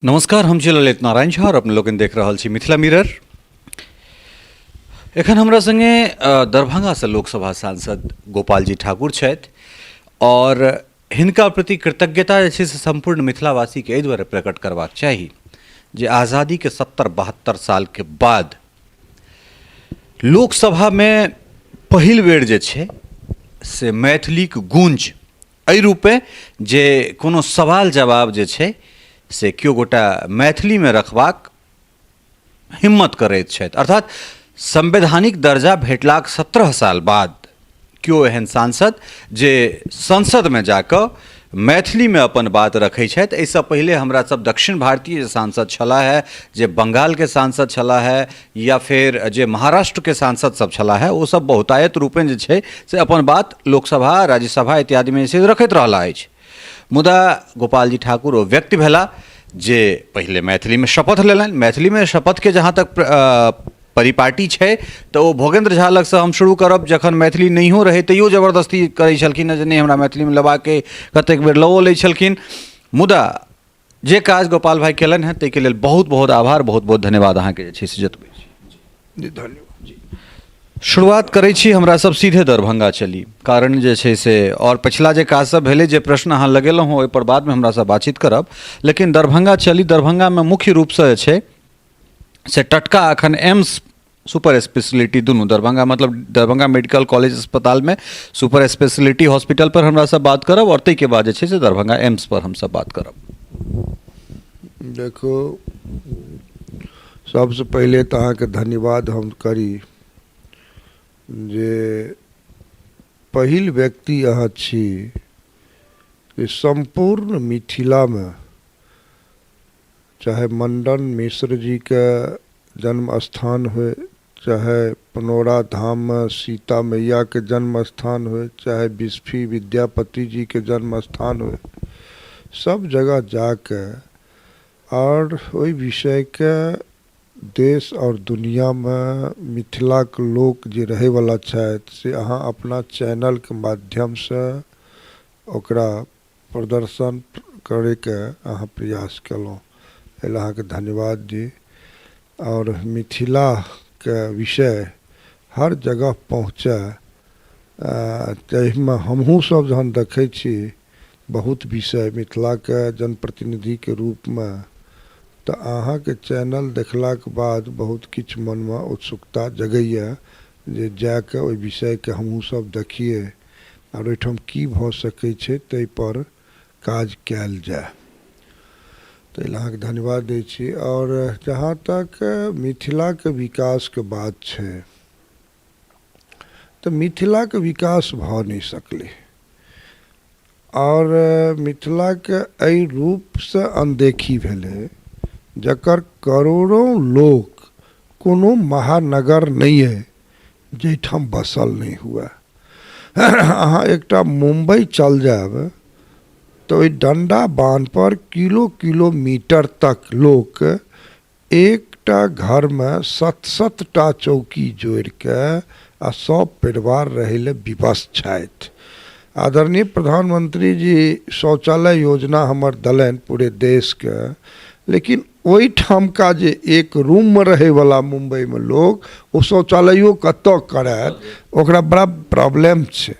नमस्कार, हम छी ललित नारायण झा और अपने लोकनि देख रहल छी मिथिला मिरर। एखन हमरा संगे दरभंगासँ लोकसभा सांसद गोपालजी ठाकुर छथि और हिनका प्रति कृतज्ञता जे छै से सम्पूर्ण मिथिलावासीके एहि दुआरे प्रकट करबाक चाही जे आज़ादीके 70-72 सालके बाद लोकसभामे पहिल बेर जे छै से मैथिलीक गूँज एहि रूपे जे कोनो सवाल जवाब जे छै से केओ गोटा मैथिलीमे रखबाक हिम्मत करैत छथि, अर्थात संवैधानिक दर्जा भेटलाक 17 साल बाद केओ एहन सांसद जे संसदमे जाकऽ मैथिलीमे अपन बात रखै छथि। एहिसँ पहिले हमरा सब दक्षिण भारतीय जे सांसद छलाह है, जे बंगालके सांसद छलाह है, या फेर जे महाराष्ट्रके सांसद सब छलाह है, ओ सब बहुतायत रूपेण जे छै से अपन बात लोकसभा, राज्यसभा इत्यादिमे जे छै रखैत रहला अछि। मुदा गोपालजी ठाकुर ओ व्यक्ति भेला जे पहिले मैथिलीमे शपथ लेलनि। मैथिलीमे शपथके जहाँ तक परिपाटी छै तऽ ओ भोगेन्द्र झा लगसँ हम शुरू करब, जखन मैथिली नहियो रहै तैयो जबरदस्ती करै छलखिन जे नहि हमरा मैथिलीमे लेबाक अइ, कतेक बेर लओ लै छलखिन। मुदा जे काज गोपाल भाइ केलनि हेँ ताहिके लेल बहुत बहुत आभार, बहुत बहुत धन्यवाद अहाँके जे छै से जतबै छी। जी धन्यवाद। जी शुरुआत करै छी, हमरा सब सीधे दरभंगा चली, कारण जे छै से और पछिला जे काज सब भेलै, जे प्रश्न अहाँ लगेलहुँ हँ ओहिपर बादमे हमरा सब बातचीत करब, लेकिन दरभंगा चली। दरभंगामे मुख्य रूपसँ जे छै से टटका अखन एम्स सुपर स्पेशलिटी दुनू दरभंगा, मतलब दरभंगा मेडिकल कॉलेज अस्पतालमे सुपर स्पेशलिटी हॉस्पिटल पर हमरा सब बात करब और ताहिके बाद जे छै से दरभंगा एम्स पर हमसब बात करब। देखो, सबसँ पहिले तऽ अहाँके धन्यवाद हम करी जे पहिल व्यक्ति अहाँ छी जे सम्पूर्ण मिथिलामे चाहे मण्डन मिश्र जीके जन्म स्थान होइ, चाहे पुनौरा धाममे सीता मैयाके जन्म स्थान होइ, चाहे बिस्फी विद्यापति जीके जन्म स्थान होइ, सब जगह जाके आओर ओहि विषयके देश आओर दुनिआमे मिथिलाके लोक जे रहैवला छथि से अहाँ अपना चैनलके माध्यमसँ ओकरा प्रदर्शन करैके अहाँ प्रयास केलहुँ, एहि लए अहाँके धन्यवाद दी। आओर मिथिलाके विषय हर जगह पहुँचै ताहिमे हमहूँ सब जहन देखै छी बहुत विषय मिथिलाके जनप्रतिनिधिके रूपमे, तऽ अहाँके चैनल देखलाके बाद बहुत किछु मनमे उत्सुकता जगैए जे जाकऽ ओहि विषयके हमहूँ सब देखिए आर ओहिठाम की भऽ सकै छै ताहिपर काज कयल जाय। ताहि लए अहाँके धन्यवाद दै छी। आओर जहाँ तक मिथिलाके विकासके बात छै तऽ मिथिलाके विकास भऽ नहि सकलै आओर मिथिलाके एहि रूपसँ अनदेखी भेलै जकर करोड़ो लोक कोनो महानगर नहि अइ जाहिठाम बसल नहि हुए। अहाँ एकटा मुम्बइ चल जायब तऽ ओहि डण्डा बान्हपर किलो किलोमीटर तक लोक एकटा घरमे सत सतटा चौकी जोड़िके आ सब परिवार रहै लए विवश छथि। आदरणीय प्रधानमंत्री जी शौचालय योजना हमर देलनि पूरे देशके, लेकिन ओहिठामका जे एक रूममे रहैवला मुम्बइमे लोक ओ शौचालयो कतऽ करत, ओकरा बड़ा प्रॉब्लम छै।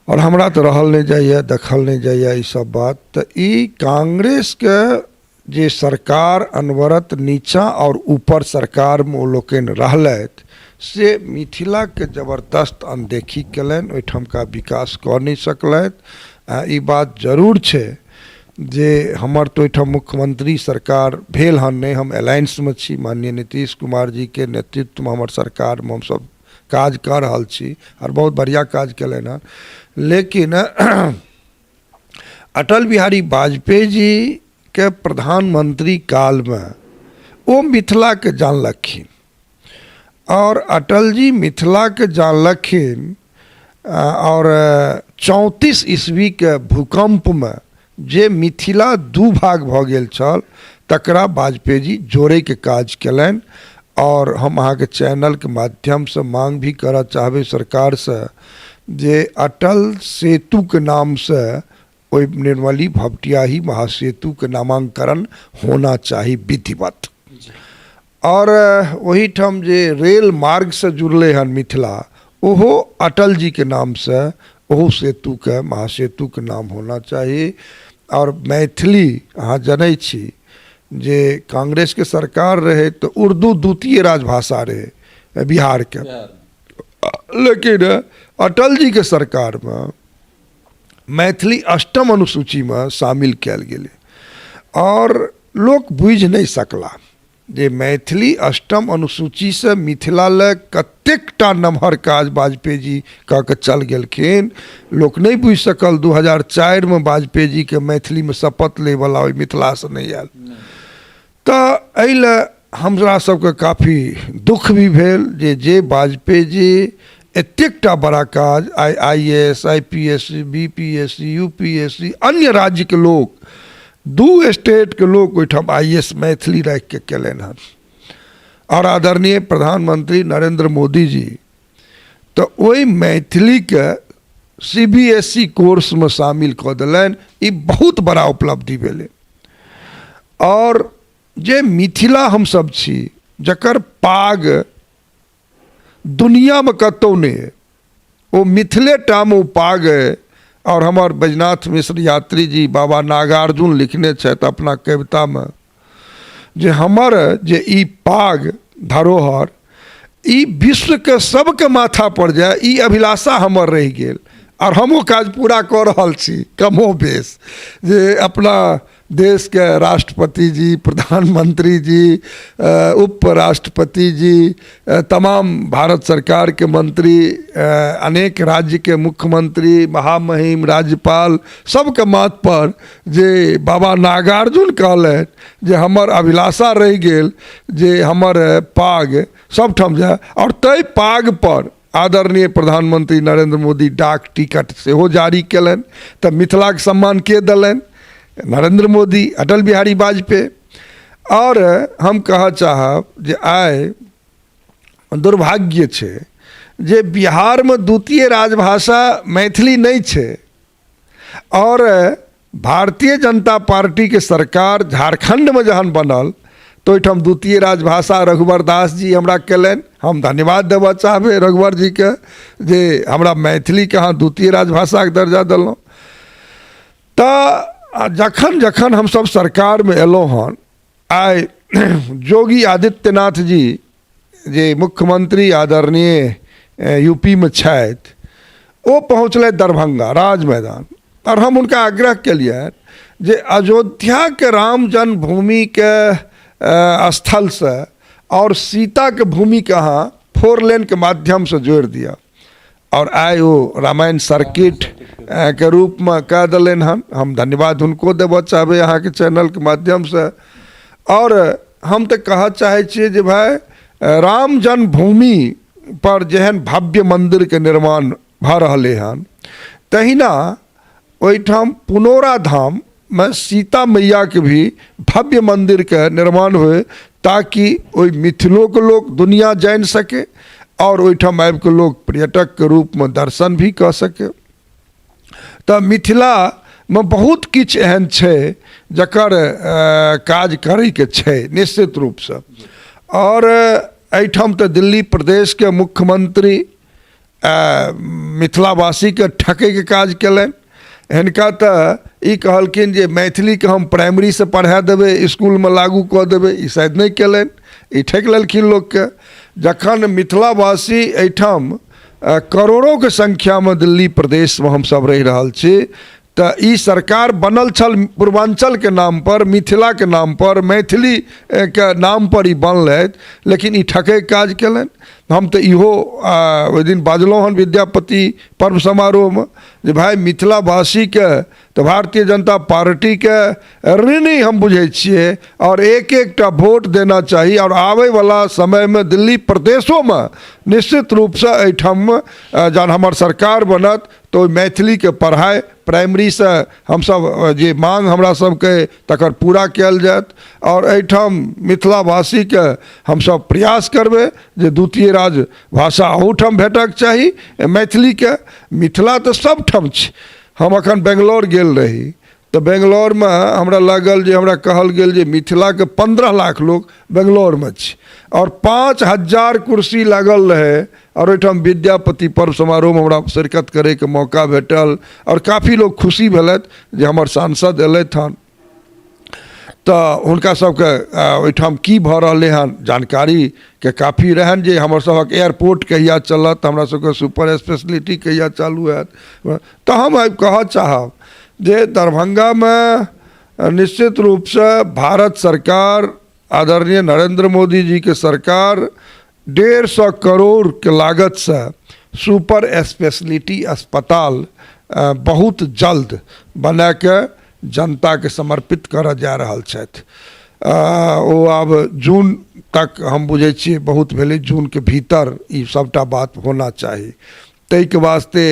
आओर हमरा तऽ रहल नहि जाइए, देखल नहि जाइए ई सब बात। तऽ ई कांग्रेसके जे सरकार अनवरत नीचाँ आओर ऊपर सरकारमे ओ लोकनि रहलथि से मिथिलाके जबरदस्त अनदेखी कयलनि, ओहिठामका विकास कऽ नहि सकलथि। ई बात जरूर छै जे हमर तऽ ओहिठाम मुख्यमंत्री सरकार भेल हन नहि, हम अलायंसमे छी, माननीय नीतीश कुमार जीके नेतृत्वमे हमर सरकारमे हमसभ काज कऽ रहल छी आओर बहुत बढ़िआँ काज कयलनि हन। लेकिन अटल बिहारी वाजपेयी जीके प्रधानमंत्री कालमे ओ मिथिलाके जानलखिन आओर अटल जी मिथिलाके जानलखिन आओर 34 ईस्वीके भूकम्पमे जे मिथिला दू भाग भऽ गेल छल तकरा वाजपेयी जी जोड़ैके काज कयलनि। आओर हम अहाँके चैनलके माध्यमसँ माँग भी करऽ चाहबै सरकारसँ जे अटल सेतुके नामसँ ओहि निर्मली भपटियाही महासेतुके नामांकरण होना चाही विधिवत। आओर ओहिठाम जे रेल मार्गसँ जुड़लै हन मिथिला, ओहो अटल जीके नामसँ ओहो सेतुके महासेतुके नाम होना चाही। आओर मैथिली अहाँ जनै छी जे कांग्रेसके सरकार रहै तऽ उर्दू द्वितीय राजभाषा रहै बिहारके, लेकिन अटल जीके सरकारमे मैथिली अष्टम अनुसूचीमे शामिल कयल गेलै। आओर लोक बुझि नहि सकला जे मैथिली अष्टम अनुसूचीसँ मिथिला लए कतेकटा नमहर काज वाजपेयी जी कऽ कऽ चल गेलखिन, लोक नहि बुझि सकल। 2004मे वाजपेयी जीके मैथिलीमे शपथ लैवला ओहि मिथिलासँ नहि आयल, तऽ एहि लए हमरा सबके काफी दुःख भी भेल जे जे वाजपेयी जी एतेकटा बड़ा काज I I S, I P S C, B P S C, U P S C, अन्य राज्यके लोक, 2 स्टेटके लोक ओहिठाम I S Maithili राखिके केलनि हँ। आओर आदरणीय प्रधानमंत्री नरेंद्र मोदी जी तऽ ओहि मैथिलीके सी बी एस ई कोर्समे शामिल कऽ देलनि, ई बहुत बड़ा उपलब्धि भेलै। आओर जे मिथिला हमसब छी जकर पाग दुनियामे कतहु नहि अइ, ओ मिथिलेटामे ओ पाग अइ। आओर हमर बैजनाथ मिश्र यात्री जी बाबा नागार्जुन लिखने छथि अपना कवितामे जे हमर जे ई पाग धरोहर ई विश्वके सबके माथा पर जाय, ई अभिलाषा हमर रहि गेल। आओर हम ओ काज पूरा कऽ रहल छी कमो बेस, जे अपना देशके राष्ट्रपति जी, प्रधानमंत्री जी, उपराष्ट्रपति जी, तमाम भारत सरकारके मंत्री, अनेक राज्यके मुख्यमंत्री, महामहिम राज्यपाल सबके माथ पर जे बाबा नागार्जुन कहलनि जे हमर अभिलाषा रहि गेल जे हमर पाग सबठाम जाय। आओर ताहि पाग पर आदरणीय प्रधानमंत्री नरेंद्र मोदी डाक टिकट सेहो जारी केलनि। तऽ मिथिलाके सम्मान के देलनि? नरेंद्र मोदी, अटल बिहारी वाजपेयी। आओर हम कहऽ चाहब जे आइ दुर्भाग्य छै जे बिहारमे द्वितीय राजभाषा मैथिली नहि छै। आओर भारतीय जनता पार्टीके सरकार झारखण्डमे जहन बनल तऽ ओहिठाम द्वितीय राजभाषा रघुवर दास जी हमरा कयलनि। हम धन्यवाद देबऽ चाहबै रघुवर जीके जे हमरा मैथिलीके अहाँ द्वितीय राजभाषाके दर्जा देलहुँ। तऽ जखन जखन हमसब सरकारमे एलहुँ हन, आइ योगी आदित्यनाथ जी जे मुख्यमंत्री आदरणीय यूपी में छथि, ओ पहुँचलथि दरभंगा राज मैदान। और हम हुनका आग्रह केलियनि जे अयोध्याके राम जन्मभूमिके स्थलसँ और सीताके भूमिके अहाँ 4 लेनके माध्यमसँ जोड़ि दिअ। और आइ ओ रामायण सर्किट के रूपमे कऽ देलनि हन। हम धन्यवाद हुनको देबऽ चाहबै अहाँके चैनलके माध्यमसँ। आओर हम तऽ कहऽ चाहै छियै जे भाय राम जन्मभूमि पर जेहन भव्य मन्दिरके निर्माण भऽ रहलै हन, तहिना ओहिठाम पुनौरा धाममे सीता मैयाके भी भव्य मन्दिरके निर्माण होइ, ताकि ओहि मिथिलोके लोक दुनिया जानि सकै आओर ओहिठाम आबिके लोक पर्यटकके रूपमे दर्शन भी कऽ सकै। तऽ मिथिलामे बहुत किछु एहन छै जकर काज करैके छै निश्चित रूपसँ। आओर एहिठाम तऽ दिल्ली प्रदेशके मुख्यमंत्री मिथिलावासीके ठकैके काज केलनि। हिनका तऽ ई कहलखिन जे मैथिलीके हम प्राइमरीसँ पढ़ा देबै, इसकुलमे लागू कऽ देबै, ई शायद नहि केलनि, ई ठकि लेलखिन लोकके। जखन मिथिलावासी एहिठाम करोड़ोके संख्यामे दिल्ली प्रदेशमे हमसब रहि रहल छी, तऽ ई सरकार बनल छल पूर्वाञ्चलके नामपर, मिथिलाके नामपर, मैथिलीके नामपर ई बनलथि, लेकिन ई ठकैके काज केलनि। हम तऽ इहो ओहि दिन बाजलहुँ हन विद्यापति पर्व समारोहमे जे भाय मिथिलावासीके तऽ भारतीय जनता पार्टीके ऋणी हम बुझै छियै आओर एक एकटा वोट देना चाही। आओर आबैवला समयमे दिल्ली प्रदेशोमे निश्चित रूपसँ एहिठाम जहन हमर सरकार बनत तऽ ओहि मैथिलीके पढ़ाइ प्राइमरीसँ हमसब जे माँग हमरा सबके तकर पूरा कयल जायत। आओर एहिठाम मिथिलावासीके हमसब प्रयास करबै जे द्वितीय राजभाषा अहूठाम भेटक चाही मैथिलीके। मिथिला तऽ सबठाम छै। हम एखन बेंगलौर गेल रही तऽ बेंगलौरमे हमरा लागल जे हमरा कहल गेल जे मिथिलाके 15 लाख लोक बेंगलौरमे छै आओर 5000 कुर्सी लागल रहै आओर ओहिठाम विद्यापति पर्व समारोहमे हमरा शिरकत करैके मौका भेटल आओर काफी लोक खुशी भेलथि जे हमर सांसद एलथि हन। तऽ हुनका सबके ओहिठाम की भऽ रहलै हन जानकारीके काफी रहनि जे हमर सभक एयरपोर्ट कहिया चलत, हमरा सबके सुपर स्पेशलिटी कहिया चालू हैत। तऽ हम आइ कहऽ चाहब जे दरभंगामे निश्चित रूपसँ भारत सरकार आदरणीय नरेन्द्र मोदीजीके सरकार 150 करोड़के लागतसँ सुपर स्पेशलिटी अस्पताल बहुत जल्द बनाके जनताके समर्पित करऽ जा रहल छथि। ओ आब जून तक हम बुझै छियै बहुत भेलै, जूनके भीतर ई सभटा बात होना चाही। ताहिके वास्ते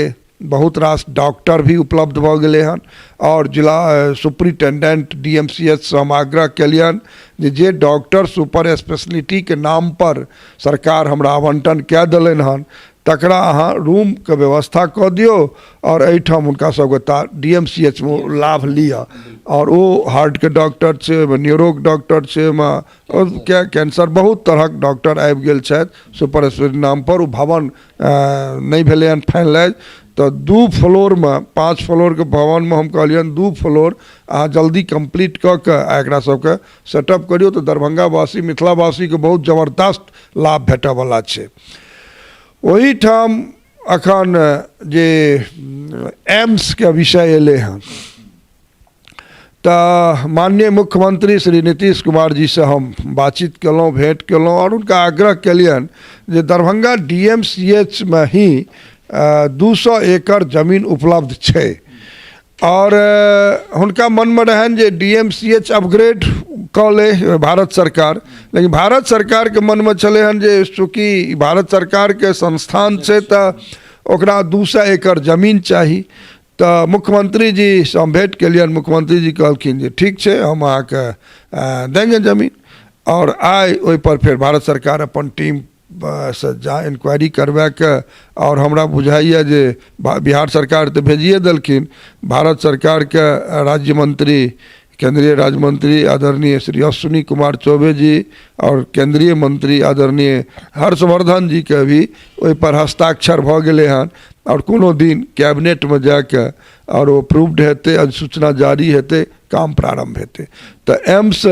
बहुत रास डॉक्टर भी उपलब्ध भऽ गेलै हन आओर जिला superintendent D M C H सँ हम आग्रह केलियनि जे जे डॉक्टर सुपर स्पेशलिटीके नामपर सरकार हमरा आवंटन कए देलनि हन तकरा अहाँ रूमके व्यवस्था कऽ दियौ आओर एहिठाम हुनका सबके ता डी एम सी एच मे लाभ लिअ। आओर ओ हार्टके डॉक्टर छै, ओहिमे न्यूरोके डॉक्टर छै, ओहिमे कैंसर बहुत तरहक डॉक्टर आबि गेल छथि सुपर स्पेशलिटी नामपर। ओ भवन नहि भेलै हन फाइनलाइज, तऽ 2 फ्लोरमे 5 फ्लोरके भवनमे हम कहलियनि 2 फ्लोर अहाँ जल्दी कम्प्लीट कऽ के आ एकरा सबके सेटअप करियौ तऽ दरभंगावासी मिथिलावासीके बहुत जबरदस्त लाभ भेटऽवला छै। ओहिठाम अखन जे एम्सके विषय एलै हन तऽ माननीय मुख्यमंत्री श्री नीतीश कुमार जीसँ हम बातचीत केलहुँ, भेँट केलहुँ आओर हुनका आग्रह केलियनि जे Darbhanga D M C H मे ही 200 एकड़ जमीन उपलब्ध छै आओर हुनका मनमे रहनि जे D M C H upgrade कऽ लै भारत सरकार, लेकिन भारत सरकारके मनमे छलै हन जे चूँकि भारत सरकारके संस्थान छै तऽ ओकरा 200 एकड़ जमीन चाही। तऽ मुख्यमंत्री जी से हम भेंट केलियनि, मुख्यमंत्री जी कहलखिन जे ठीक छै हम अहाँके देंगे जमीन। आओर आइ ओहिपर फेर भारत सरकार अपन टीम से जा इंक्वायरी करबाके आओर हमरा बुझाइए जे बिहार सरकार तऽ भेजिए देलखिन, भारत सरकारके राज्य मंत्री केंद्रीय राज्य मंत्री आदरणीय श्री अश्विनी कुमार चौबे जी आओर केंद्रीय मंत्री आदरणीय हर्षवर्धन जी के भी ओहिपर हस्ताक्षर भऽ गेलै हन आओर कोनो दिन कैबिनेटमे जाके आओर ओ अप्रूव्ड हेतै, अधिसूचना जारी हेतै, काम प्रारम्भ हेतै। तऽ एम्स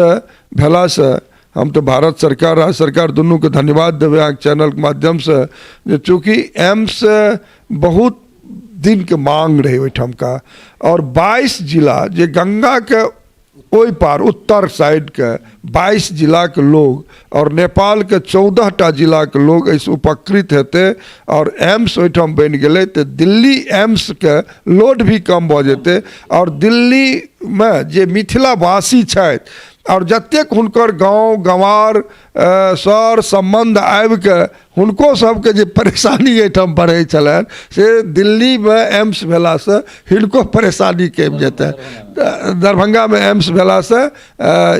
भेलासँ हम तऽ भारत सरकार राज्य सरकार दुनूके धन्यवाद देबै अहाँके चैनलके माध्यमसँ जे चूँकि एम्स बहुत दिनके मांग रहै ओहिठामका आओर 22 जिला जे गंगाके ओहि पार उत्तर साइडके 22 जिलाके लोग आओर नेपालके 14टा जिलाके लोग एहिसँ उपकृत हेतै आओर एम्स ओहिठाम बनि गेलै तऽ दिल्ली एम्सके लोड भी कम भऽ जेतै आओर दिल्लीमे जे मिथिलावासी छथि आओर जतेक हुनकर गाँव गँवार सर सम्बन्ध आबिके हुनको सबके जे परेशानी एहिठाम बढ़ै छलनि से दिल्लीमे एम्स भेलासँ हिनको परेशानी कमि जेतनि। दरभंगामे एम्स भेलासँ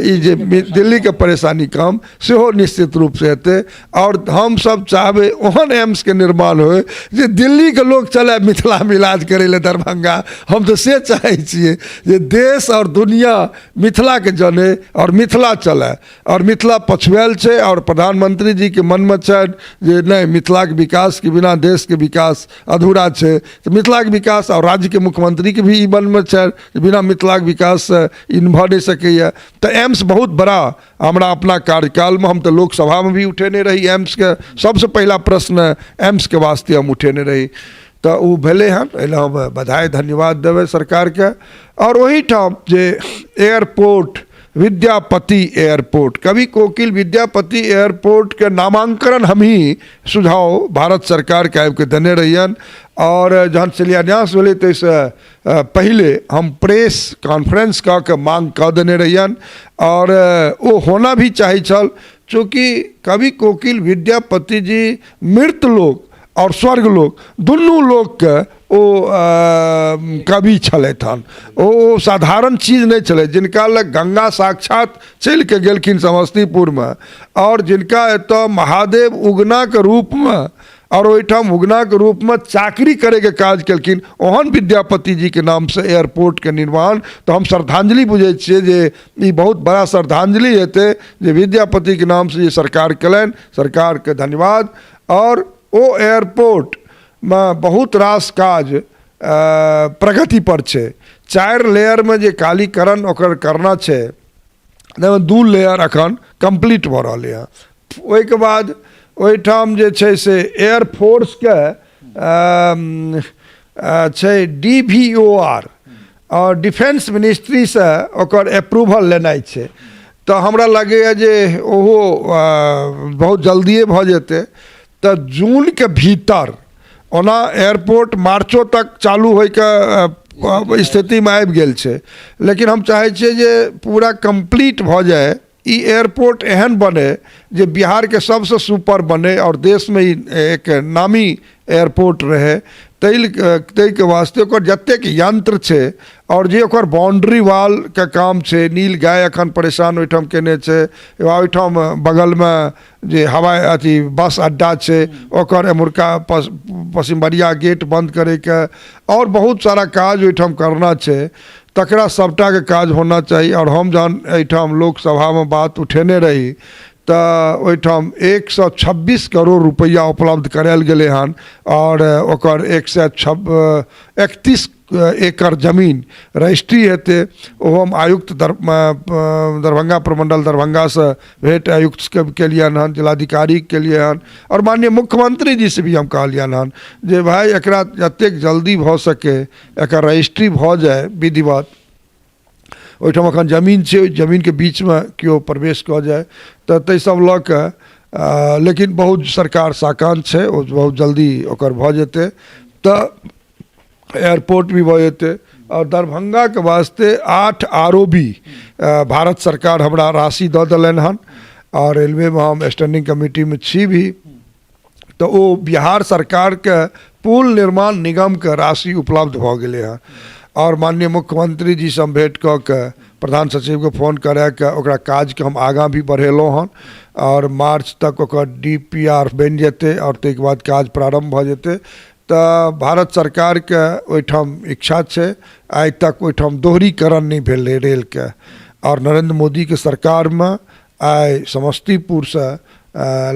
ई जे दिल्लीके परेशानी कम सेहो निश्चित रूपसँ हेतै। आओर हमसब चाहबै ओहन एम्सके निर्माण होइ जे दिल्लीके लोक चलए मिथिलामे इलाज करै लए दरभंगा। हम तऽ से चाहै छियै जे देश आओर दुनिया मिथिलाके जनै आओर मिथिला चलए आओर मिथिला पछुआयल छै आओर प्रधानमंत्री जीके मनमे छनि जे नहि मिथिलाके विकासके बिना देशके विकास अधूरा छै, तऽ मिथिलाके विकास आओर राज्यके मुख्यमंत्रीके भी ई मनमे छनि जे बिना मिथिलाके विकाससँ ई भऽ नहि सकैए। तऽ एम्स बहुत बड़ा हमरा अपना कार्यकालमे हम तऽ लोकसभामे भी उठेने रही एम्सके, सबसँ पहिला प्रश्न एम्सके वास्ते हम उठेने रही तऽ ओ भेलै हन। एहि लए हम बधाई धन्यवाद देबै सरकारके। आओर ओहिठाम जे एयरपोर्ट विद्यापति एयरपोर्ट कवि कोकिल विद्यापति एयरपोर्टके नामांकन हमही सुझाव भारत सरकारके आबिके देने रहियनि आओर जहन शिलान्यास भेलै ताहिसँ पहिले हम प्रेस कॉन्फ्रेंस कऽ के मांग कऽ देने रहियनि आओर ओ होना भी चाहै छल। चूँकि कवि कोकिल विद्यापति जी मृत लोक आओर स्वर्ग लोक दुनू लोकके ओ कवि छलथि हन, ओ साधारण चीज नहि छलै। जिनका लग गंगा साक्षात चलिके गेलखिन समस्तीपुरमे आओर जिनका एतऽ महादेव उगनाके रूपमे आओर ओहिठाम उगनाके रूपमे चाकरी करैके काज केलखिन। ओहन विद्यापति जीके नामसँ एयरपोर्टके निर्माण तऽ हम श्रद्धांजलि बुझै छियै जे ई बहुत बड़ा श्रद्धांजलि हेतै जे विद्यापतिके नामसँ जे सरकार केलनि, सरकारके धन्यवाद। आओर ओ एयरपोर्टमे बहुत रास काज प्रगति पर छै। 4 लेयरमे जे कालीकरण ओकर करना छै, ताहिमे 2 लेयर अखन कम्प्लीट भऽ रहलै हँ। ओहिके बाद ओहिठाम जे छै से एयरफोर्सके छै DVOR आओर डिफेंस मिनिस्ट्रीसँ ओकर अप्रूवल लेनाइ छै। तऽ हमरा लगैए जे ओहो बहुत जल्दिए भऽ जेतै। तऽ जूनके भीतर, ओना एयरपोर्ट मार्चो तक चालू होइके स्थितिमे आबि गेल छै, लेकिन हम चाहै छियै जे पूरा कम्प्लीट भऽ जाय। ई एयरपोर्ट एहन बने जे बिहारके सबसँ सुपर बने आओर देशमे ई एक नामी एयरपोर्ट रहै। ताहिके वास्ते ओकर जतेक यंत्र छै आओर जे ओकर बाउंड्री वालके काम छै, नील गाय एखन परेशान ओहिठाम केने छै, ओहिठाम बगलमे जे हवाई अथी बस अड्डा छै ओकर एम्हुरका पश्चिमबरिया गेट बन्द करैके आओर बहुत सारा काज ओहिठाम करना छै, तकरा सबटाके काज होना चाही। आओर हम जहन एहिठाम लोकसभामे बात उठेने रही तऽ ओहिठाम 126 करोड़ रुपैआ उपलब्ध करायल गेलै हन आओर ओकर 131 एकड़ जमीन रजिस्ट्री हेतै। ओहो हम आयुक्त दरभंगा प्रमंडल दरभंगासँ भेँट आयुक्तके केलियनि हन, जिलाधिकारीके केलियै हन आओर माननीय मुख्यमंत्री जी से भी हम कहलियनि हन जे भाइ एकरा जतेक जल्दी भऽ सकै एकर रजिस्ट्री भऽ जाय विधिवत। ओहिठाम एखन जमीन छै, ओहि जमीनके बीचमे केओ प्रवेश कऽ जाय तऽ ताहि सब लऽ कऽ, लेकिन बहुत सरकार साकांक्ष छै, ओ बहुत जल्दी ओकर भऽ जेतै तऽ एयरपोर्ट भी भऽ जेतै। आओर दरभंगाके वास्ते 8 ROB Bharat सरकार हमरा राशि दऽ देलनि हन आओर रेलवेमे हम स्टैंडिंग कमिटीमे छी भी, तऽ ओ बिहार सरकारके पुल निर्माण निगमके राशि उपलब्ध भऽ गेलै हँ। आओर माननीय मुख्यमंत्री जीसँ हम भेँट कऽ के प्रधान सचिवके फोन कराके ओकरा काजके हम आगाँ भी बढ़ेलहुँ हन आओर मार्च तक ओकर DPR बनि जेतै आओर ताहिके बाद काज प्रारम्भ भऽ जेतै। तऽ भारत सरकारके ओहिठाम इच्छा छै, आइ तक ओहिठाम दोहरीकरण नहि भेलै रेलके आओर नरेन्द्र मोदीके सरकारमे आइ समस्तीपुरसँ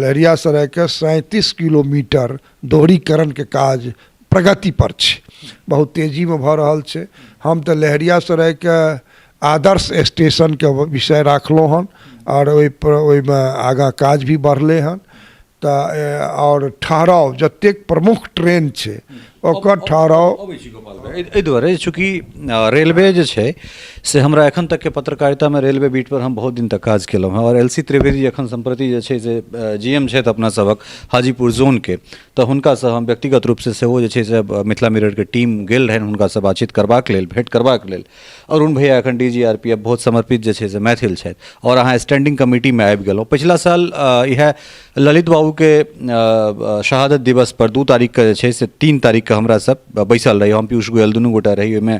लहेरियासरायके 37 किलोमीटर दोहरीकरणके काज प्रगति पर छै, बहुत तेजीमे भऽ रहल छै। हम तऽ लहेरियासरायके आदर्श स्टेशनके विषय राखलहुँ हन आओर ओहिपर ओहिमे आगाँ काज भी बढ़लै हन। तऽ आओर ठहराव जतेक प्रमुख ट्रेन छै ओकर ठहराव अबै छी गोपाल भाई। एहि दुआरे चूँकि रेलवे जे छै से हमरा एखन तकके पत्रकारितामे रेलवे बीट पर हम बहुत दिन तक काज केलहुँ हँ आओर एल सी त्रिवेदी एखन सम्प्रति जे छै से जी एम छथि अपना सभक हाजीपुर जोनके, तऽ हुनकासँ हम व्यक्तिगत रूपसँ सेहो जे छै से मिथिला मिररके टीम गेल रहनि हुनकासँ बातचीत करबाक लेल, भेँट करबाक लेल। अरुण भैया एखन D G R P F बहुत समर्पित जे छै से मैथिल छथि आओर अहाँ स्टैंडिंग कमिटीमे आबि गेलहुँ। पछिला साल इएह ललित बाबूके शहादत दिवस पर 2 तारीखके जे छै से 3 तारीखके हमरा सब बैसल रही, हम पीयूष गोयल दुनू गोटा रही, ओहिमे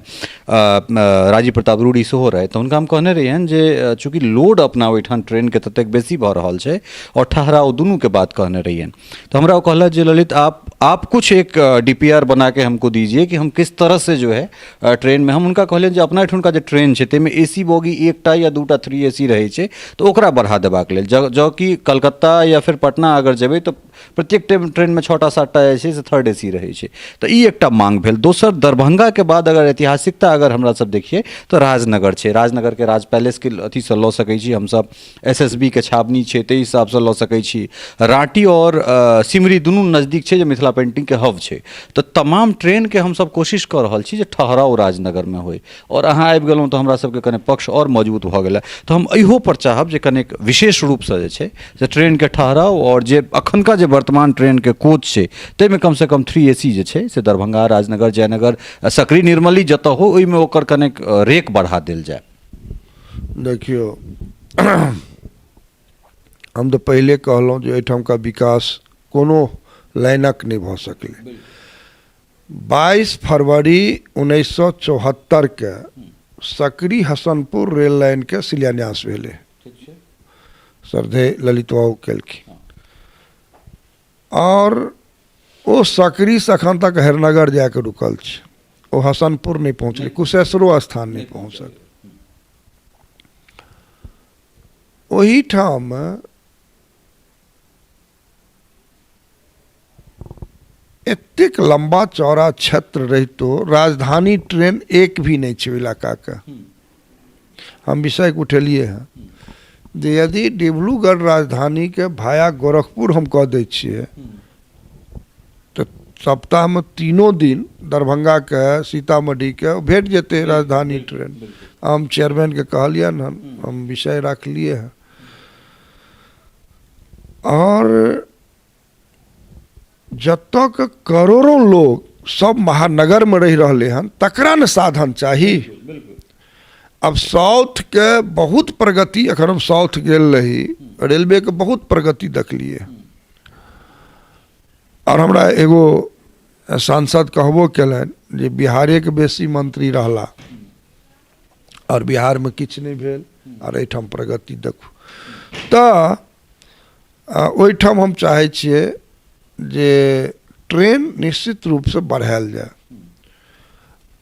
राजीव प्रताप रूडी सेहो रहै। तऽ हुनका हम कहने रहियनि जे चूँकि लोड अपना ओहिठाम ट्रेनके ततेक बेसी भऽ रहल छै आओर ठहराव दुनूके बात कहने रहियनि, तऽ हमरा ओ कहलथि जे ललित आप कुछ एक DPR बना के हमको दीजिए कि हम किस तरह से जो है ट्रेनमे। हम हुनका कहलियनि जे अपना एहिठुनका जे ट्रेन छै ताहिमे ए सी बोगी 1टा या 2टा 3 ए सी रहै छै, तऽ ओकरा बढ़ा देबाक लेल, जँ कि कलकत्ता या फेर पटना अगर जेबै तऽ प्रत्येक ट्रेनमे 6टा 7टा जे छै से थर्ड ए सी रहै छै। तऽ ई एकटा मांग भेल। दोसर, दरभंगाके बाद अगर ऐतिहासिकता अगर हमरा सब देखियै तऽ राजनगर छै, राजनगरके राज पैलेसके अथीसँ लऽ सकै छी हमसब, एस एस बी के छावनी छै ताहि हिसाबसँ लऽ सकै छी, राँटी आओर सिमरी दुनू नजदीक छै जे मिथिला पेन्टिंगके हब छै। तऽ तमाम ट्रेनके हमसब कोशिश कऽ रहल छी जे ठहराव राजनगरमे होइ आओर अहाँ आबि गेलहुँ तऽ हमरा सबके कने पक्ष आओर मजबूत भऽ गेलै। तऽ हम एहियोपर चाहब जे कनेक विशेष रूपसँ जे छै से ट्रेनके ठहराव आओर जे एखनका जे वर्तमान ट्रेनके कोच छै ताहिमे कमसँ कम 3 ए सी जे छै से दरभंगा, राजनगर, जयनगर, सकरी, निर्मली जतऽ हो ओहिमे ओकर कनेक रेक बढ़ा देल जाय। देखियौ, हम तऽ पहिले कहलहुँ जे एहिठामका विकास कोनो लाइनक नहि भऽ सकलै। 22 फरवरी 1974के सकरी हसनपुर रेल लाइनके शिलान्यास भेलै, श्रद्धेय ललित बाबू केलखिन। आओर ओ सकरीसँ एखन तक हेरनगर जाके रुकल छै। ओ हसनपुर नहि पहुँचलै, कुशेश्वरो स्थान नहि पहुँचल। ओहिठाम एतेक लम्बा चौड़ा क्षेत्र रहितो राजधानी ट्रेन एक भी नहि छै ओहि इलाकाके। हम विषयके उठेलियै हँ जे यदि डिब्रूगढ़ राजधानीके भाया गोरखपुर हम कऽ दै छियै तऽ सप्ताहमे तीनो दिन दरभंगाके सीतामढ़ीके भेट जेतै राजधानी ट्रेन। हम चेयरमैनके कहलियनि हन, हम विषय राखलियै हँ। आओर जतऽ करोड़ों लोग सब महानगरमे रहि रहलै हन तकरा ने साधन चाही। आब साउथके बहुत प्रगति, एखन हम साउथ गेल रही, रेलवेके बहुत प्रगति देखलियै। आओर हमरा एगो सांसद कहबो केलनि जे बिहारेके बेसी मंत्री रहला आओर बिहारमे किछु नहि भेल आओर एहिठाम प्रगति देखू। तऽ ओहिठाम हम चाहै छियै जे ट्रेन निश्चित रूपसँ बढ़ायल जाय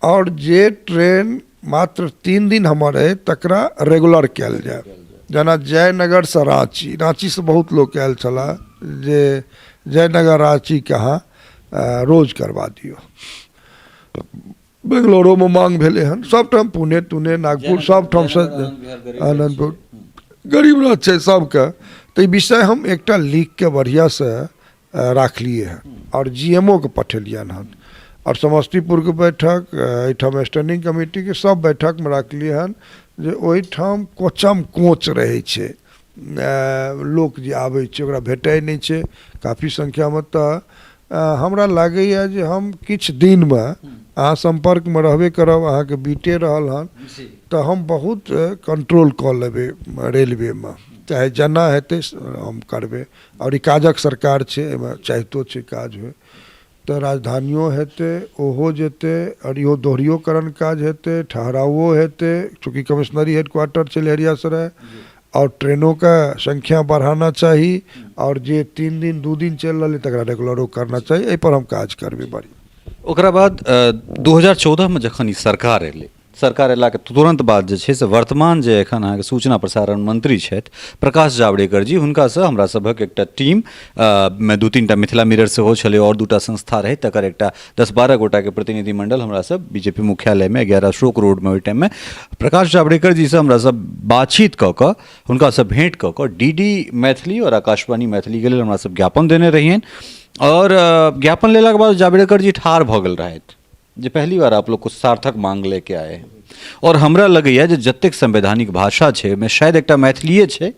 आओर जे ट्रेन मात्र 3 दिन हमर अइ तकरा रेगुलर कयल जाय। जेना जयनगरसँ राँची, राँचीसँ बहुत लोक आयल छलाह जे जयनगर राँचीके अहाँ रोज करबा दियौ। बेंगलोरोमे मांग भेलै हन, सभठाम पुणे तुने नागपुर सभठामसँ आनन्दपुर गरीब रथ छै सभके। तऽ ई विषय हम एकटा लिखके बढ़िआँसँ राखलियै हन आओर जी एम ओ के पठेलियनि हन आओर समस्तीपुरके बैठक एहिठाम स्टैंडिंग कमिटीके सभ बैठकमे राखलियै हन जे ओहिठाम कोचम कोच रहै छै, लोक जे आबै छै ओकरा भेटै नहि छै काफी संख्यामे। तऽ हमरा लागैए जे हम किछु दिनमे अहाँ सम्पर्कमे रहबे करब, अहाँके बीते रहल हन तऽ हम बहुत कंट्रोल कऽ लेबै रेलवेमे, चाहे जेना हेतै हम करबै। आओर ई काजक सरकार छै, एहिमे चाहितो छै काज होइ तऽ राजधानियो हेतै, ओहो जेतै आओर इहो दोहरीकरण काज हेतै, ठहरावो हेतै, चूँकि कमिश्नरी हेडक्वार्टर छै लहेरियासराय। आओर ट्रेनोके संख्या बढ़ाना चाही आओर जे 3 दिन 2 दिन चलि रहलै तकरा रेगुलरो करना चाही। एहिपर हम काज करबै बढ़िआँ। ओकरा बाद 2014मे जखन ई सरकार एलै, सरकार अयलाके तुरन्त बाद जे छै से वर्तमान जे एखन अहाँके सूचना प्रसारण मंत्री छथि प्रकाश जावड़ेकर जी, हुनकासँ हमरा सभक एकटा टीम मे 2-3 टा मिथिला मिरर सेहो छलै आओर 2 टा संस्था रहै, तकर एकटा 10-12 गोटाके प्रतिनिधिमंडल हमरा सब बीजेपी मुख्यालयमे 11 अशोक रोडमे ओहि टाइममे प्रकाश जावड़ेकर जीसँ हमरा सब बातचीत कऽ कऽ हुनकासँ भेँट कऽ कऽ डी डी मैथिली आओर आकाशवाणी मैथिलीके लेल हमरा सब ज्ञापन देने रहियनि। आओर ज्ञापन लेलाके बाद जावड़ेकर जी ठाढ़ भऽ गेल रहथि जे पहली बार आप लोग कुछ सार्थक मांग लेके आए हैं। आओर हमरा लगैए जे जतेक संवैधानिक भाषा छै ओहिमे शायद एकटा मैथिलीए छै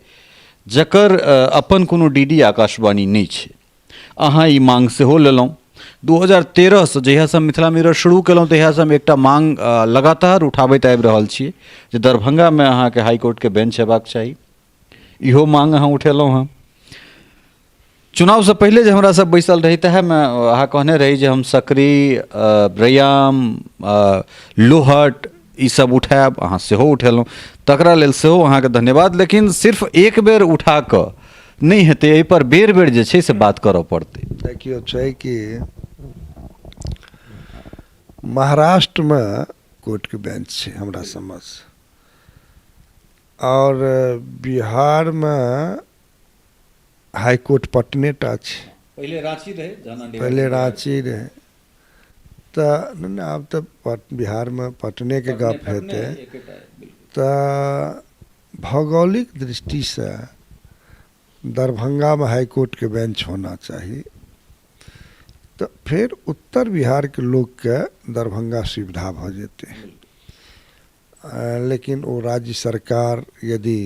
जकर अपन कोनो डी डी आकाशवाणी नहि छै। अहाँ ई मांग सेहो लेलहुँ। 2013सँ जहियासँ हम मिथिला मिरर शुरू केलहुँ तहियासँ हम एकटा मांग लगातार उठाबैत आबि रहल छी जे दरभंगामे अहाँके हाईकोर्टके बेंच हेबाक चाही। इहो मांग अहाँ उठेलहुँ हँ। चुनावसँ पहिले जे हमरा सब बैसल रही तहमे अहाँ कहने रही जे हम सकरी, रैयाम, लोहट ई सब उठायब, अहाँ सेहो उठेलहुँ, तकरा लेल सेहो अहाँके धन्यवाद। लेकिन सिर्फ एक बेर उठा कऽ नहि हेतै, एहिपर बेर बेर जे छै से बात करऽ पड़तै। देखियौ छै कि महाराष्ट्रमे कोर्टके बेंच छै हमरा समझ, आओर बिहारमे हाईकोर्ट पटने टा छै। पहिले राँची रहै, पहिले राँची रहै तऽ नहि नहि आब तऽ बिहारमे पटनेके गप हेतै। तऽ भौगोलिक दृष्टिसँ दरभंगामे हाईकोर्टके बेंच होना चाही, तऽ फेर उत्तर बिहारके लोकके दरभंगा सुविधा भऽ जेतै। लेकिन ओ राज्य सरकार यदि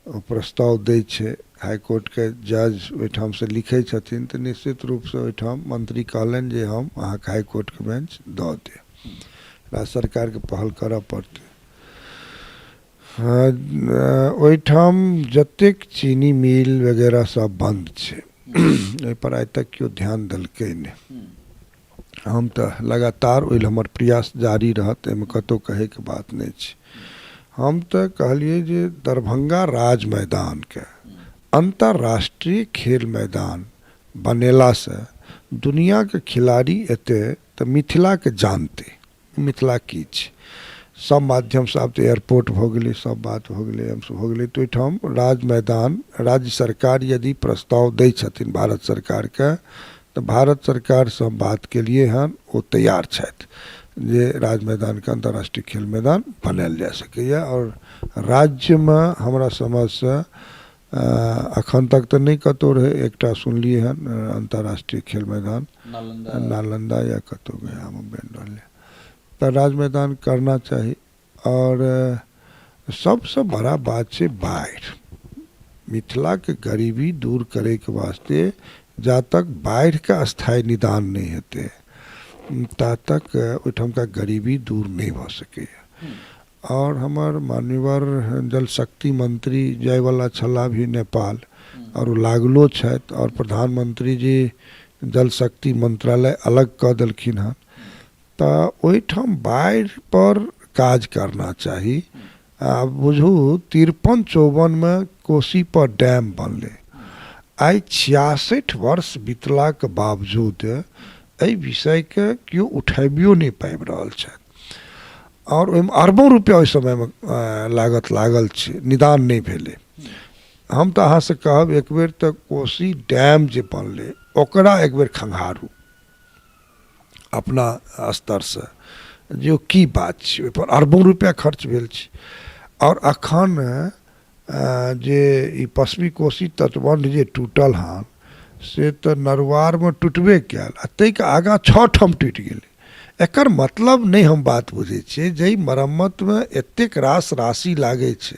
ओ प्रस्ताव दै छै, हाईकोर्टके जज ओहिठामसँ लिखै छथिन, तऽ निश्चित रूपसँ ओहिठाम मंत्री कहलनि जे हम अहाँके हाईकोर्टके बेंच दऽ देब। राज्य सरकारके पहल करऽ पड़तै। ओहिठाम जतेक चीनी मिल वगैरह सब बन्द छै, ओहिपर आइ तक केओ ध्यान देलकै नहि। हम तऽ लगातार ओहि लए हमर प्रयास जारी रहत, एहिमे कतहु कहैके बात नहि छै। हम तऽ कहलियै जे दरभंगा राज मैदानके अन्तर्राष्ट्रीय खेल मैदान बनेलासँ दुनिआँके खिलाड़ी एतै तऽ मिथिलाके जानतै मिथिला की छै। सब माध्यमसँ आब तऽ एयरपोर्ट भऽ गेलै, सब बात भऽ गेलै, एम्स भऽ गेलै, तऽ ओहिठाम राज मैदान राज्य सरकार यदि प्रस्ताव दै छथिन भारत सरकारके तऽ भारत सरकारसँ बात केलिए हन, ओ तैयार छथि जे राज मैदानके अन्तर्राष्ट्रीय खेल मैदान बनायल जा सकैए। आओर राज्यमे हमरा समझसँ अखन तक तऽ नहि कतहु रहै, एकटा सुनलिए हन अन्तर्राष्ट्रीय खेल मैदान नालन्दा या कतहु गयामे बनि रहलै, तऽ राज मैदान करना चाही। आओर सबसँ बड़ा बात छै बाढ़ि। मिथिलाके गरीबी दूर करैके वास्ते जा तक बाढ़िके स्थायी निदान नहि हेतै ता तक ओहिठामका गरीबी दूर नहि भऽ सकैए। आओर हमर मान्यवर जल शक्ति मंत्री जाइवला छलाह भी नेपाल, आओर ओ लागलो छथि, आओर प्रधानमंत्री जी जल शक्ति मंत्रालय अलग कऽ देलखिन हँ, तऽ ओहिठाम बाढ़िपर काज करना चाही। आ बुझू 53-54मे कोसीपर डैम बनलै, आइ 66 वर्ष बितलाके बावजूद एहि विषयके केओ उठाबियो नहि पाबि रहल छथि, आओर ओहिमे अरबों रुपैआ ओहि समयमे लागत लागल छै, निदान नहि भेलै। हम तऽ अहाँसँ कहब एक बेर तऽ कोसी डैम जे बनलै ओकरा एक बेर खंघारू अपना स्तरसँ जे ओ की बात छै, ओहिपर अरबों रुपैआ खर्च भेल छै। आओर अखन जे ई पश्चिमी कोसी तटबन्ध जे टूटल हन से तऽ नरुआरमे टुटबे कयल आ ताहिके आगाँ 6 ठाम टूटि गेलै। एकर मतलब नहि हम बात बुझै छियै, जाहि मरम्मतमे एतेक रास राशि लागै छै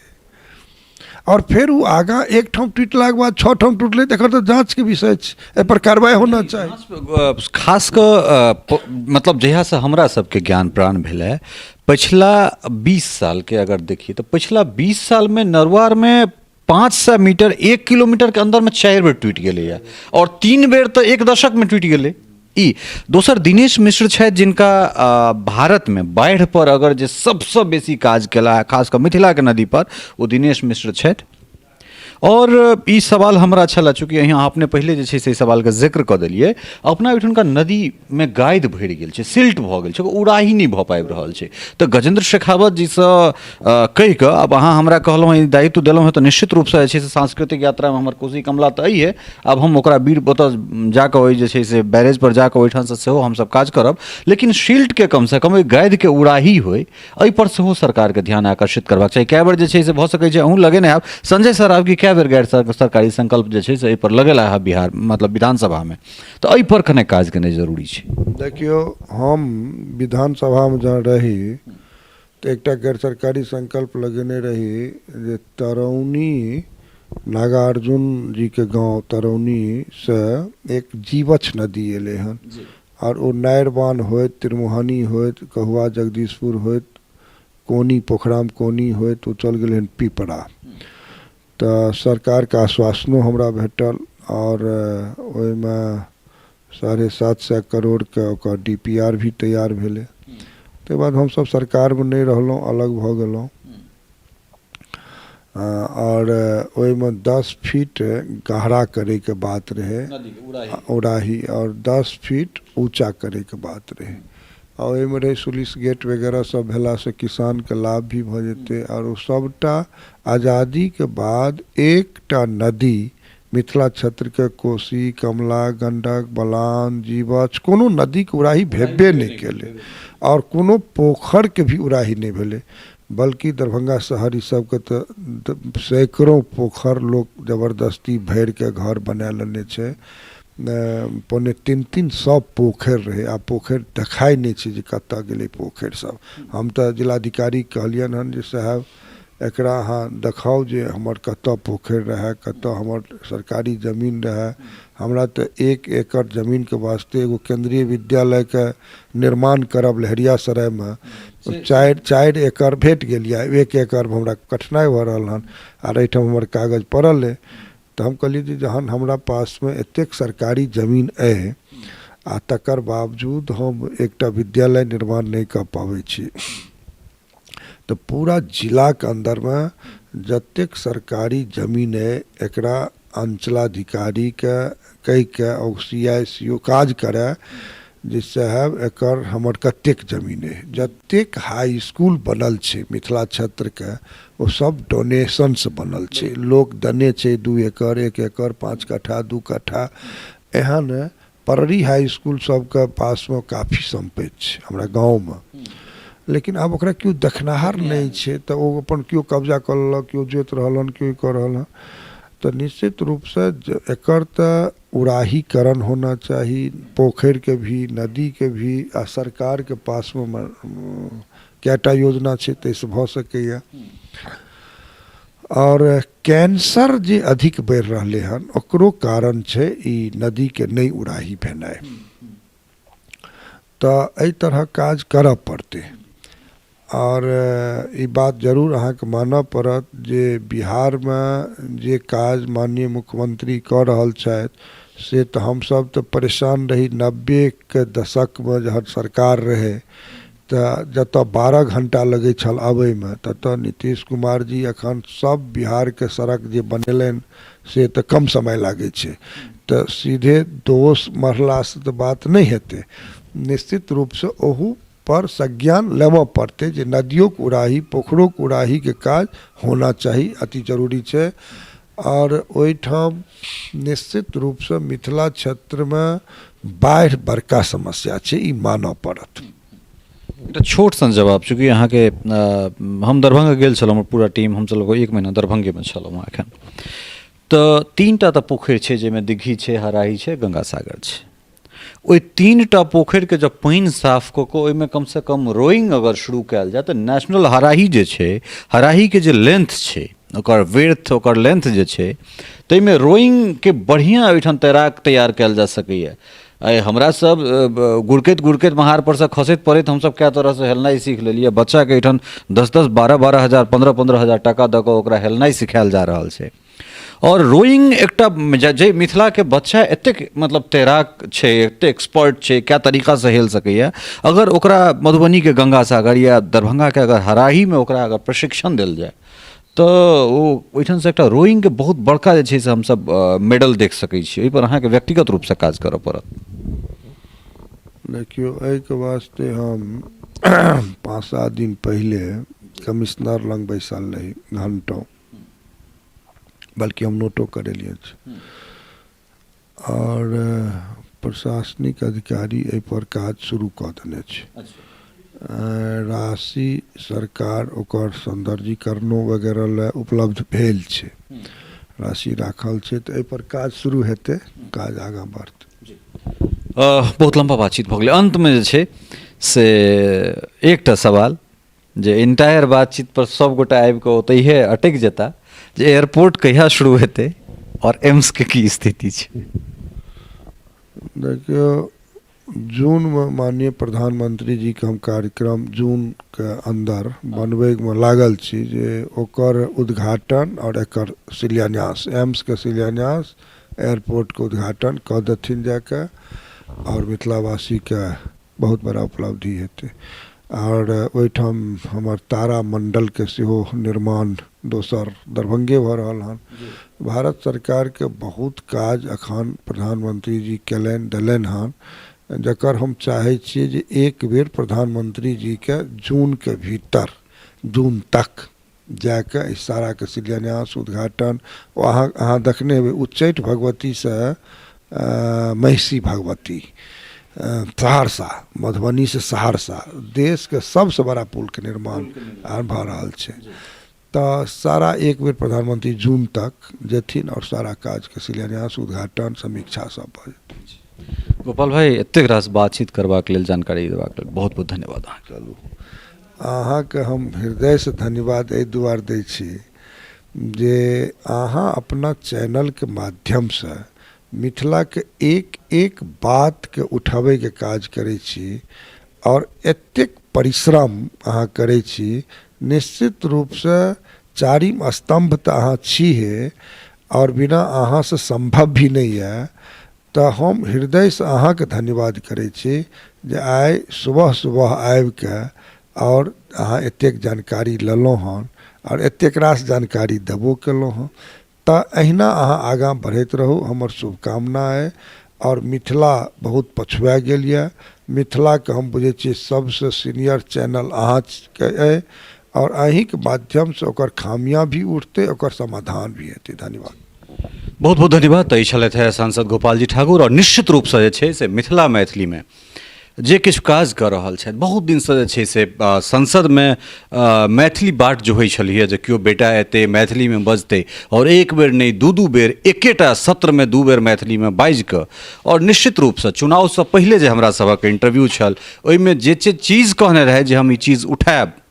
आओर फेर ओ आगाँ एक ठाम टूटलाके बाद 6 ठाम टूटलै, तऽ एकर तऽ जाँचके विषय छै, एहिपर कार्रवाइ होना चाही। खास कऽ मतलब जहियासँ हमरा सबके ज्ञान प्राण भेलै पछिला 20 सालके अगर देखिए तऽ पछिला 20 सालमे नरुआरमे 500 मीटर 1 किलोमीटरके अन्दरमे 4 बेर टूटि गेलैए, आओर 3 बेर तऽ एक दशकमे टूटि गेलै। ई दोसर दिनेश मिश्र छथि जिनका भारतमे बाढ़ि पर अगर जे सबसँ बेसी काज केला खास कऽ मिथिलाके नदी पर ओ दिनेश मिश्र छथि। आओर ई सवाल हमरा छलए, चूँकि अहाँ अपने पहिले जे छै से ई सवालके जिक्र कऽ देलियै, अपना ओहिठुनका नदीमे गादि भरि गेल छै, सिल्ट भऽ गेल छै, उड़ाही नहि भऽ पाबि रहल छै। तऽ गजेन्द्र शेखावत जीसँ कहि कऽ आब अहाँ हमरा कहलहुँ ई दायित्व देलहुँ हँ, तऽ निश्चित रूपसँ जे छै से सांस्कृतिक यात्रामे हमर कोशी कमला तऽ अइहे, आब हम ओकरा वीर ओतऽ जाकऽ ओहि जे छै से बैरेजपर जाकऽ ओहिठामसँ सेहो हमसब काज करब, लेकिन सिल्टके कमसँ कम ओहि गादिके उड़ाही होइ एहिपर सेहो सरकारके ध्यान आकर्षित करबाक चाही। कए बेर जे छै से भऽ सकै छै अहूँ लगेने हैब, संजय सरावगी कए बेर गैर सरकारी संकल्प जे छै से एहिपर लगेला है बिहार मतलब विधानसभामे, तऽ एहिपर कने काज केनाइ जरूरी छै। देखियौ, हम विधानसभामे जहन रही तऽ एकटा गैर सरकारी संकल्प लगेने रही जे तरौनी नागार्जुन जीके गाँव तरौनीसँ एक जीवछ नदी एलै हन, आओर ओ नारि बान्ह होइत त्रिमुहानी होइत कहुआ जगदीशपुर होइत कोनी पोखराम कोनी होइत ओ चल गेलै हन पिपरा। तऽ सरकारके आश्वासनो हमरा भेटल आओर ओहिमे 750 करोड़के ओकर डी पी आर भी तैयार भेलै। ताहिके बाद हमसभ सरकारमे नहि रहलहुँ, अलग भऽ गेलहुँ। आओर ओहिमे 10 फीट गहरा करैके बात रहै उड़ाही, आओर 10 फीट ऊँचा करैके बात रहै, आ ओहिमे रहै सुलिस गेट वगैरह सब भेलासँ किसानके लाभ भी भऽ जेतै। आओर ओ सभटा आजादीके बाद एकटा नदी मिथिला क्षेत्रके कोसी, कमला, गण्डक, बलान, जीवछ कोनो नदीके उड़ाही भेबे नहि केलै, आओर कोनो पोखरिके भी उड़ाही नहि भेलै, बल्कि दरभंगा शहर ई सबके तऽ सैकड़ों पोखरि लोक जबरदस्ती भरिके घर बना लेने छै। 275-3 सए पोखरि रहै, आब पोखरि देखाइ नहि छै जे कतऽ गेलै पोखरि सब। हम तऽ जिलाधिकारीके कहलियनि हन जे साहेब एकरा अहाँ देखाउ जे हमर कतऽ पोखरि रहए, कतऽ हमर सरकारी जमीन रहए। हमरा तऽ 1 एकड़ जमीनके वास्ते एगो केन्द्रीय विद्यालयके निर्माण करब लहेरियासरायमे 4 एकड़ भेट गेल यऽ, 1 एकड़मे हमरा कठिनाइ भऽ रहल हन आर एहिठाम हमर कागज पड़ल अइ। तऽ हम कहलियै जे जहन हमरा पासमे एतेक सरकारी जमीन अइ आ तकर बावजूद हम एकटा विद्यालय निर्माण नहि कऽ पाबै छी, तऽ पूरा जिलाके अन्दरमे जतेक सरकारी जमीन अइ एकरा अञ्चलाधिकारीके कहिके ओ सी I C ओ काज करए जे साहेब एकर हमर कतेक जमीन अइ। जतेक हाई इसकुल बनल छै मिथिला क्षेत्रके ओ सब डोनेशनसँ बनल छै। लोक देने छै 2 एकड़, 1 एकड़, 5 कट्ठा, 2 कट्ठा। एहन पररी हाई इसकुल सबके पासमे काफी सम्पत्ति छै हमरा गाँवमे, लेकिन आब ओकरा केओ देखनिहार नहि छै, तऽ ओ अपन केओ कब्जा कऽ लेलक, केओ जोति रहल हन, केओ कऽ रहल हन। तऽ निश्चित रूपसँ एकर तऽ उड़ाहीकरण होना चाही, पोखरिके भी, नदीके भी, आ सरकारके पासमे कएटा योजना छै ताहिसँ भऽ सकैए। आओर कैंसर जे अधिक बढ़ि रहलै हन ओकरो कारण छै ई नदीके नहि उड़ाही भेनाइ। तऽ एहि तरहक काज करऽ पड़तै। आओर ई बात जरूर अहाँके मानऽ पड़त जे बिहारमे जे काज माननीय मुख्यमंत्री कऽ रहल छथि से तऽ हमसभ तऽ परेशान रही 90के दशकमे जहन सरकार रहै तऽ जतऽ 12 घण्टा लगै छल अबैमे ततऽ नीतीश कुमार जी एखन सब बिहारके सड़क जे बनेलनि से तऽ कम समय लागै छै। तऽ सीधे दोष मढ़लासँ तऽ बात नहि हेतै, निश्चित रूपसँ ओहू पर संज्ञान लेबऽ पड़तै जे नदियोके उड़ाही, पोखरोके उड़ाहीके काज होना चाही, अति जरूरी छै। आओर ओहिठाम निश्चित रूपसँ मिथिला क्षेत्रमे बाढ़ि बड़का समस्या छै, ई मानऽ पड़त। एकटा छोट सन जवाब, चूँकि अहाँके हम दरभंगा गेल छलहुँ, हमर पूरा टीम, हमसभ लगभग एक महीना दरभंगेमे छलहुँ हँ एखन। तऽ 3टा तऽ पोखरि छै जाहिमे दिग्घी छै, हराही छै, गंगा सागर छै। ओहि 3टा पोखरिके जब पानि साफ कऽ कऽ ओहिमे कमसँ कम रोइंग अगर शुरू कयल जाय तऽ नेशनल हराही जे छै, हराहीके जे लेंथ छै, ओकर विर्थ, ओकर लेंथ जे छै, ताहिमे रोइंगके बढ़िआँ ओहिठाम तैराक तैयार कयल जा सकैए। आइ हमरा सब गुड़कैत गुड़कैत महार परसँ खसैत पड़ैत हमसब कए तरहसँ हेलनाइ सीख लेलियै। बच्चाके एहिठाम 10-10, 12-12 हजार, 15-15 हजार टाका दऽ कऽ ओकरा हेलनाइ सिखायल जा रहल छै। आओर रोइंग एकटा जे मिथिलाके बच्चा एतेक मतलब तैराक छै, एतेक एक्सपर्ट छै, कए तरीकासँ हेल सकैए, अगर ओकरा मधुबनीके गंगा सागर या दरभंगाके अगर हराहीमे ओकरा अगर प्रशिक्षण देल जाय तऽ ओ ओहिठामसँ एकटा रोइंगके बहुत बड़का जे छै से हमसब मेडल देख सकै छी। ओहिपर अहाँके व्यक्तिगत रूपसँ काज करऽ पड़त। देखियौ, एहिके वास्ते हम 5-7 दिन पहिले कमिश्नर लग बैसल रही घंटों, बल्कि हम नोटो करेलियै अछि। आओर प्रशासनिक अधिकारी एहिपर काज शुरू कऽ देने छै। राशि सरकार ओकर सौन्दर्यीकरणो वगैरह लए उपलब्ध भेल छै, राशि राखल छै, तऽ एहिपर काज शुरू हेतै, काज आगाँ बढ़तै। बहुत लम्बा बातचीत भऽ गेलै। अन्तमे जे छै से एकटा सवाल जे इंटायर बातचीत पर सब गोटा आबि कऽ ओतहिए अटकि जेता जे एयरपोर्ट कहिया शुरू हेतै आओर एम्स के की स्थिति छै? देखियौ, जूनमे माननीय प्रधानमंत्री जीके हम कार्यक्रम जूनके अन्दर बनबैमे लागल छी जे ओकर उद्घाटन आओर एकर शिलान्यास, एम्सके शिलान्यास, एयरपोर्टके उद्घाटन कऽ देथिन जाकऽ, आओर मिथिलावासीके बहुत बड़ा उपलब्धि हेतै। आओर ओहिठाम हमर तारा मण्डलके सेहो निर्माण दोसर दरभंगे भऽ रहल हन। भारत सरकारके बहुत काज एखन प्रधानमंत्री जी कयलनि देलनि हन, जकर हम चाहै छियै जे एक बेर प्रधानमंत्री जीके जूनके भीतर, जून तक जाकऽ एहि साराके शिलान्यास, उद्घाटन। ओ अहाँ देखने हेबै उच्चैठ भगवतीसँ महिषी भगवती, सहरसा, मधुबनीसँ सहरसा देशके सबसँ बड़ा पुलके निर्माण भऽ रहल छै। तऽ सारा एक बेर प्रधानमंत्री जून तक जेथिन आओर सारा काजके शिलान्यास, उद्घाटन, समीक्षा सब भऽ जेतै। गोपाल भाई, एतेक रास बातचीत करबाक लेल, जानकारी देबाक लेल बहुत बहुत धन्यवाद अहाँके। चलू, अहाँके हम हृदयसँ धन्यवाद एहि दुआरे दै छी जे अहाँ अपना चैनलके माध्यमसँ मिथिलाके एक एक बातके उठबैके काज करै छी आओर एतेक परिश्रम अहाँ करै छी। निश्चित रूपसँ चारिम स्तम्भ तऽ अहाँ छीहे आओर बिना अहाँसँ सम्भव भी नहि यऽ। तऽ हम हृदयसँ अहाँके धन्यवाद करै छी जे आइ सुबह सुबह आबिके आओर अहाँ एतेक जानकारी लेलहुँ हन आओर एतेक रास जानकारी देबो केलहुँ हँ। तऽ अहिना अहाँ आगाँ बढ़ैत रहू, हमर शुभकामना अइ। आओर मिथिला बहुत पछुआ गेल यऽ, मिथिलाके हम बुझै छियै सबसँ सीनियर चैनल अहाँके अइ आओर अहीँके माध्यमसँ ओकर खामियाँ भी उठतै, ओकर समाधान भी हेतै। धन्यवाद। बहुत बहुत धन्यवाद। तऽ ई छलथि हे सांसद गोपालजी ठाकुर आओर निश्चित रूपसँ जे छै से मिथिला मैथिलीमे जे किछु काज कऽ रहल छथि, बहुत दिनसँ जे छै से संसदमे मैथिली बाट जोहै छलियै जे केओ बेटा एतै मैथिलीमे बजतै, आओर एक बेर नहि दू दू बेर एकेटा सत्रमे दू बेर मैथिलीमे बाजिकऽ, आओर निश्चित रूपसँ चुनावसँ पहिले जे हमरा सभक इंटरव्यू छल ओहिमे जे जे चीज कहने रहै जे हम ई चीज उठायब,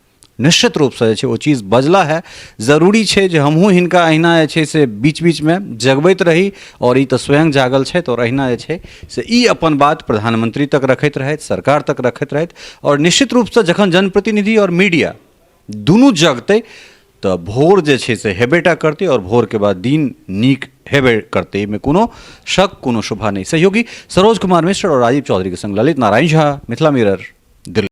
निश्चित रूपसँ जे छै ओ चीज बजला है। जरूरी छै जे हमहूँ हिनका अहिना जे छै से बीच बीचमे जगबैत रही, आओर ई तऽ स्वयं जागल छथि, आओर अहिना जे छै से ई अपन बात प्रधानमंत्री तक रखैत रहथि, सरकार तक रखैत रहथि, आओर निश्चित रूपसँ जखन जनप्रतिनिधि आओर मीडिया दुनू जगतै तऽ भोर जे छै से हेबेटा करतै, आओर भोरके बाद दिन नीक हेबे करतै, एहिमे कोनो शक कोनो शुभा नहि। सहयोगी सरोज कुमार मिश्र आओर राजीव चौधरीके संग ललित नारायण झा, मिथिला मिरर, दिल्ली।